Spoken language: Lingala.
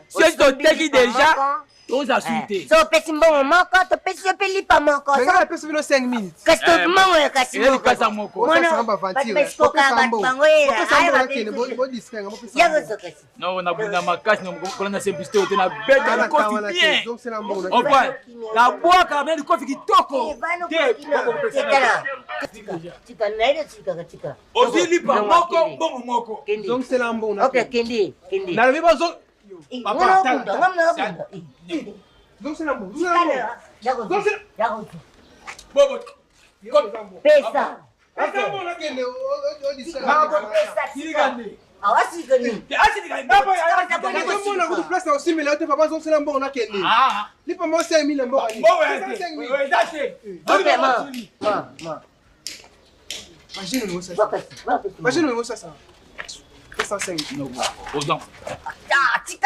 Soki toteki deja, toza su te. So opesi mbongo moko, topesi yo mpe lipa moko. Mais ngai napesi bino 5 minutes. Kasi to mbongo ya kasi Ezali kasa moko. Osasaka baventure. Bato Bopesa bango ye. Bopesa mbongo nakende, bodistraire nga, bopesa Yango mbongo. sokasi. Non, nabunda makasi kolanda simplicité oyo te, nabeta Nga na likofi wana te, bien. zongisela mbongo nakende. Opa, nabwaka na likofi kitoko te. Tika naile, tika tika. Ozwi lipa moko, mbongo moko. Kende. Zongisela mbongo Ok, nakende. kende, kende. Nalobi bazo Papa, Papa, tala, tala. Zongisela mbongo, zongisela mbongo. Bobo. Pesa. Pesa mbongo nakende, odistraire nga. Silika nde. Awasika nini? Te, asilika nde. Nazomona kutu place na osimbela yo te, papa, zongisela mbongo nakende. Ah. Lipa moko 5 000 na mboka nini? Mbongo ya Pesa te. 5 000. Eza te. Ok, ma. Ma, ma. Imagine olingo sasa. Wakasi, wakasi. Imagine olingo sasa. Pesa 5 000. Ozwa. Ah, tika.